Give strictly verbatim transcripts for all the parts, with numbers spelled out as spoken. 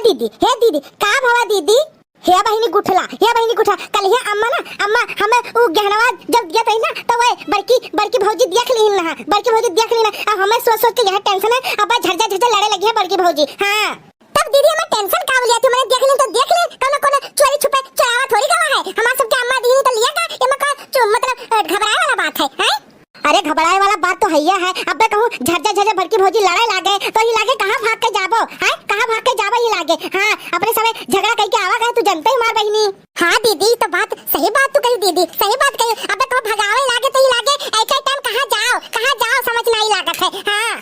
दीदी, हे दीदी, का भवा दीदी? हे बहिनी गुठला, हे बहिनी गुठला, कलिहे अम्मा ना, अम्मा हमें उ गहनवा जब दिया तही ना, तो वह बड़की, बड़की भौजी देख लीन ना, बड़की भौजी देख लीन ना, अब हमें सोच सोच के यह tension है, अब झरझर झरझर लड़े लगी है बड़की भौजी। हाँ। तब दीदी हमें tension का लिया थी, मैंने देख लीन तो देख लीन, कौनो कौनो चोरी छुपे चोरावा थोड़ी गवा है, हमार सबके अम्मा दीदी तो लिया का, ये में का चु-, मतलब, अ, घबराए वाला बात है, हैं? अरे घबराए वाला बात तो हइया है। अबे कहूँ झरझर झरझर बड़की भौजी लड़े लागे तो ही लागे कहाँ भाग के जाबो, हैं? कहाँ भाग के जाबो ही लागे। हाँ, अपने समय झगड़ा करके आवा गए, तू जनते ही मार बहिनी। हाँ दीदी, तो बात सही बात तू कही दीदी, सही बात कही। अबे कहूँ भगावे लागे तो ही लागे ऐसे time कहाँ जाओ, कहाँ जाओ, समझ नहीं लागत है। हाँ।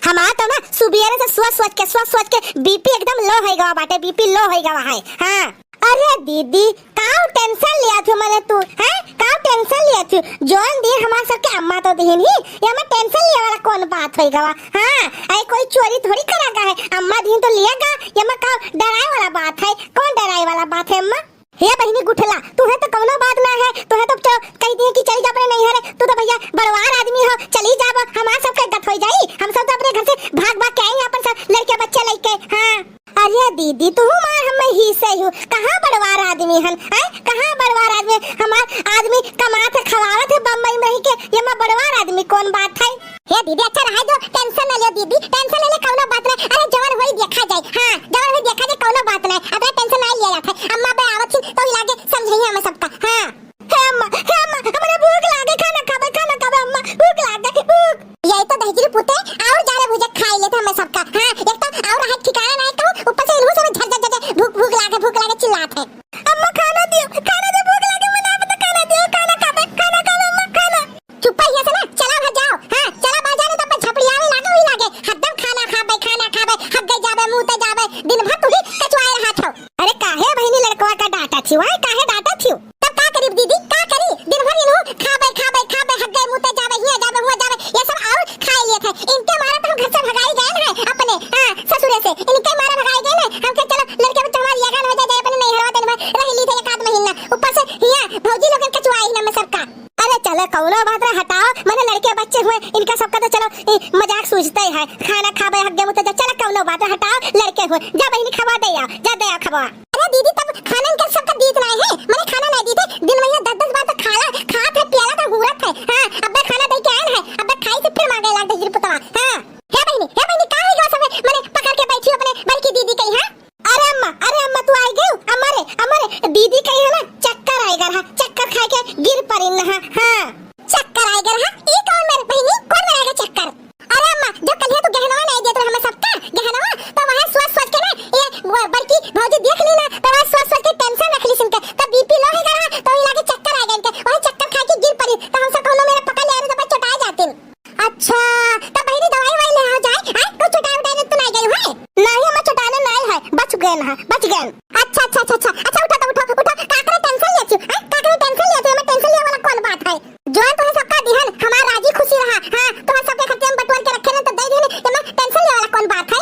हमार तो ना सुबेरे से सोच सोच के, सोच सोच के BP एकदम low होई गवा बाटे, BP low होई गवा है। हाँ। अरे दीदी, काउ tension लिया थी मने तू, हैं? काउ tension लिया थी? जौन दिन हमार सबके अम्मा तो दिहिन ही, ये में tension लिया वाला कौन बात होई गवा? हाँ, ऐ कोई चोरी थोड़ी करा गा है, अम्मा दिहिन तो लिया गा, ये में काउ डराए वाला बात है? कौन डराए वाला बात है अम्मा? हे बहिनी गुठला, तुहे तो कौनो बात ना है, तुहे तो चो-, कही दिए कि चली जा अपने नैहरे, तू तो भैया बड़वार आदमी हो, चली जाबो, हमार सबके गत होई जाई, हम सब तो अपने घर से भाग भाग के आई अपन सब लड़के बच्चे लेके। हाँ। अरे दीदी, तुहू मार हमें ही से हूँ। कहाँ बड़वार आदमी हन, हैं? कहाँ बड़वार आदमी? हमार आदमी कमात है, खवावत है बम्बई में रह के, ये में बड़वार आदमी कौन बात है? हे दीदी, अच्छा रहा जो, tension ना लियो दीदी, tension लेले कौनो बात ना। अरे जवन होई देखा जाए, हाँ, जवन होई देखा जाए, कौनो बात ना। अब tension ना लिया जात है। अम्मा बे आवत ही तो ही लागे समझाई हमें सबका, हाँ। हे अम्मा, हे अम्मा, हमरे भूख लागे, खाना खाबे, खाना खाबे अम्मा, भूख लागे, भूख। यही तो दहिजरी पुते और जाने भुजे खाई लेते हमें सबका। हाँ, एक तो और रहा ठिकाना नहीं कहूँ, ऊपर से इन्हों सब झर झर झर झर भूख भूख लागे, भूख लागे चिल्लात है। अम्मा खाना दियो, खाना दियो, भूख लागे, मना मत खाना दियो, खाना खाबे, खाना खाबे अम्मा, खाना। चुप्पा हिया से ना, चला घर जाओ। हाँ, चला बाजार में तो अपन झपड़ियावे लागे, वही लागे। हरदम खाना खाबे, खाना खाबे, हग्गे जाबे, मुँह ते जाबे, दिन भर तुही कचुआए रहा था। अरे काहे बहिनी लड़कवा का डांटा थी, वाह काहे डांटा थी? तब का करी दीदी, का करी? दिन भर इन्हू खाबे, खाबे, खाबे, हग्गे मुते जाबे, हियां जाबे, हुआं जाबे, ये सब और खाए लिए थे। इनके मारे तो हम घर से भगाई गए हैं अपने, हाँ, ससुरे से। इनके मारे भगाई गए हैं। हम कहे चलो लड़के बच्चे हमारे यगन हो जाए, जाए अपने नैहरवा दिन भर रह ली थे एक आध महीना। ऊपर से हियां भौजी लोगन कचुआई ना में सबका। अरे चलो कौनो बात ना हटाओ, मने लड़के बच्चे हुए, इनका सबका तो चलो, ए, मजाक सूझते है। खाना खाबे हग्गे मुते जा, चलो कौनो बात ना हटाओ, लड़के हुए। जा बहिनी खवा दे आओ, जा दे आओ खवा। अरे दीदी, तब खाना इनके सबका दीत नाय है, मने खाना नाय दीत है। दिन में ये दस दस बार तो खाला, खात है, पियाला था, घूरत है। हाँ, अब्बे खाना दे के आयल है, अब्बे खाई से फिर मांगे लाग दहिजरी पुतवा। हाँ। हे बहिनी, हे बहिनी, का हो गया सब, मने पकड़ के बैठी अपने बड़की दीदी कही, हाँ? अरे अम्मा, अरे अम्मा, तू आई गयू? अम्मा रे, अम्मा रे, दीदी कही है ना, चक्कर आएगा रहा, चक्कर खाए के गिर पड़ी ना, हाँ। चक्कर आएगा रहा? ई कौन मेरे बहिनी, कौन मेरा चक्कर? अरे अम्मा, जो कलिया तू गहनवा नहीं देत रहे हमें सबका, गहनवा, तो वहाँ सोच सोच के ना, ये वो बड़की भौजी देख ली ना, तो वहाँ सोच सोच के tension रख ली सुन के, तब BP low हो गया, तो ये लागे चक्कर आ गए इनके, वही चक्कर खा के गिर पड़ी, तो हम सब कौनो मेरा पकड़ ले रहे, तो चटाए जाते। अच्छा, तब बहिनी दवाई वाई ले आओ जाए, हैं? कुछ चटाए उटाए तो नहीं गई है? नहीं, हमें चटाने नहीं है, बच गए ना, बच गए। अच्छा, अच्छा, अच्छा, अच्छा, अच्छा, उठा तो उठा, उठा, का करे tension लेती हो, हैं? का करे tension लेती हो, हमें tension लेवे वाला कौन बात है? जौन तोहे सबका दिहन, हमार राजी खुशी रहा। हाँ, तोहे सबके खातिर हम बटोर के रखे न, तो दे दिहन, एमे tension लेवे वाला कौन बात है?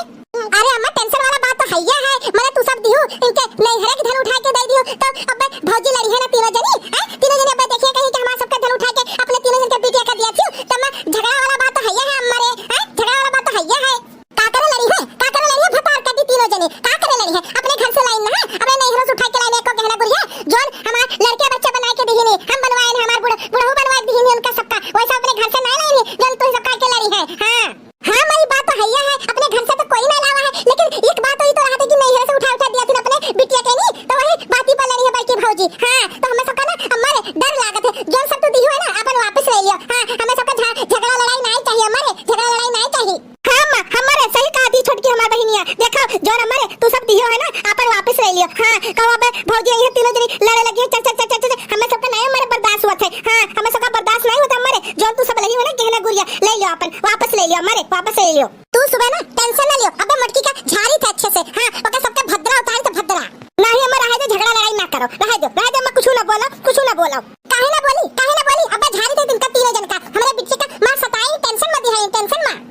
अरे अम्मा, tension वाला बात तो हइया है, मने तू सब दिहू, इनके नैहरे के धन उठा के दे दिहू, तो अब भौजी लड़ी है ना तीनों जनी, हैं? तीनों जनी अब देखिए कहीं कि हमार सबका धन उठा के अपने तीनों जन के बिटिया का दिया थी, तो अम्मा झगड़ा वाला बात तो हइया है अम्मा रे, हैं? झगड़ा वाला बात तो हइया है। का करे लड़ी है? का करे लड़ी है? भतार कर दी तीनों जने। का करे लड़ी है? अपने घर से लाई ना, अपने नैहरों से उठा के लाई ना, एको गहना गुरिया, जौन हमार लड़के बच्चे बनाए के दिहिनी, हम बनवाए ना, हमार बुढ़-, बुढ़ऊ बनवाए के दिहिनी उनका सबका, वैसा अपने घर से नहीं लाई, जौन तू सबका के लड़ी है। हाँ। हाँ, माई, बात तो हइया है, अपने घर से तो कोई नहीं लावा है, लेकिन एक बात तो ये तो रहा था कि नैहरों से उठा, उठा दिया थी अपने बिटिया के नहीं, तो वही बात ही पर लड़ी है बड़की भौजी। हाँ, तो हमें सबका ना, हमारे डर लागत है, जौन सब तू दियो है ना, अपन वापस ले लियो। हाँ, हमें सबका झ-, झगड़ा लड़ाई नहीं चाहिए, हमारे झगड़ा लड़ाई नहीं चाहिए। हाँ अम्मा, हमारे सही कहा थी छोटकी हमार बहिनिया। देखो, जौन हमारे तू सब दियो है ना, आपन वापस ले लियो। हाँ, कहो अबे भौजी, ये तीनों जनी लड़े लगी है, चल, चल, चल, चल, चल, हमें सबका नहीं हमारे बर्दाश्त हुआ थे। हाँ, हमें सबका बर्दाश्त नहीं होता हमारे। जौन तू सब लगी हो ना गहना गुरिया, ले लियो आपन, वापस ले लियो हमारे, वापस ले लियो। तू सुबह ना tension ना लियो, अबे मटकी का झारी थे अच्छे से। हाँ, ओके सबके भद्रा उतारी तो भद्रा। नहीं अम्मा, रहे दो, झगड़ा लड़ाई ना करो, रहे दो, रहे दो अम्मा, कुछ ना बोलो, कुछ ना बोलो। काहे ना बोली, काहे ना बोली? अबे झारी थे इनका तीनों जन का, हमारे बिट्टी का मार सताई, tension मत दिहाई, tension मत।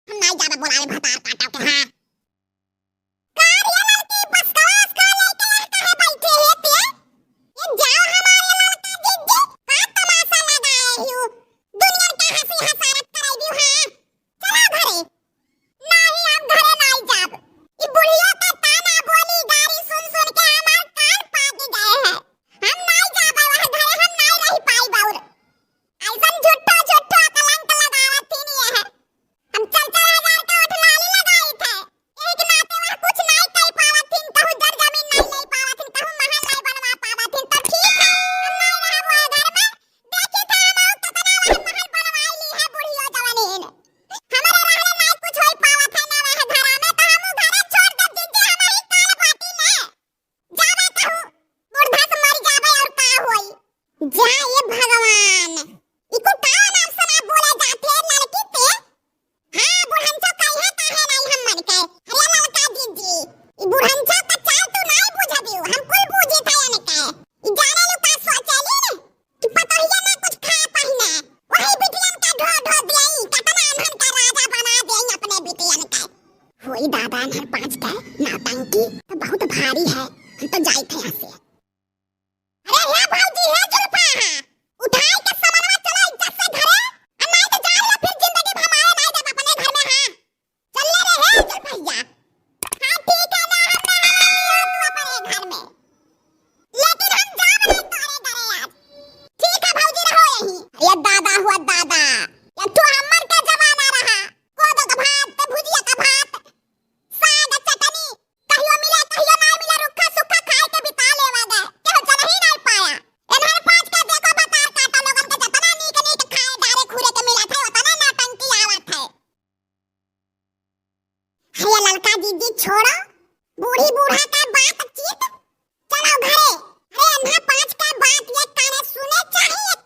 हम नाई जाबे बोलावे भतार काटा के, हाँ। का रे लड़की, बस कलास का लेके यहाँ काहे बैठे है ते? ये जाओ हमारे लड़का जीजी, का तमाशा लगाए हो? दुनिया का हंसी हंसारत कराई दियो, हाँ। चला घरे। नाही, हम घरे नाही जाब। ई बुढ़ ई तो बहुत भारी है, हम तो जाइत है यहाँ से। अरे हे भौजी, हे जुल्फा, उठाई के सामानवा चला इज्जत से घरे, आ नाहीं तो जान ला फिर जिंदगी भर हम आए नाहीं देब अपने घर में। हाँ, चल ले रे हे जुल्फैया। हाँ ठीक है ना, हम ना आवे दियो तू अपने घर में, लेकिन हम जाब नाहीं तोरे घरे आज। ठीक है भौजी, रहो यहीं। अरे दादा हुआ दादा, ये तो हमर का जमाना रहा, कोदो का भात, भुजिया का भात, साग चटनी, कहियो मिले, कहियो नाहीं मिले, रुक्खा सुक्खा खाए के बिता लेवा गए, केहू जनही नाहीं पाया। एन्हर पाँच के देखो बतार काटा लोगन के, जतना नीक नीक खाए डारे खूरे के मिलत है, ओतना नौटंकी आवत है। अरे ललका दीदी छोड़ो, बूढ़ी बूढ़ा का बातचीत, चलो घरे। अरे एन्हर पाँच के बात एक काने सुने चाही, एक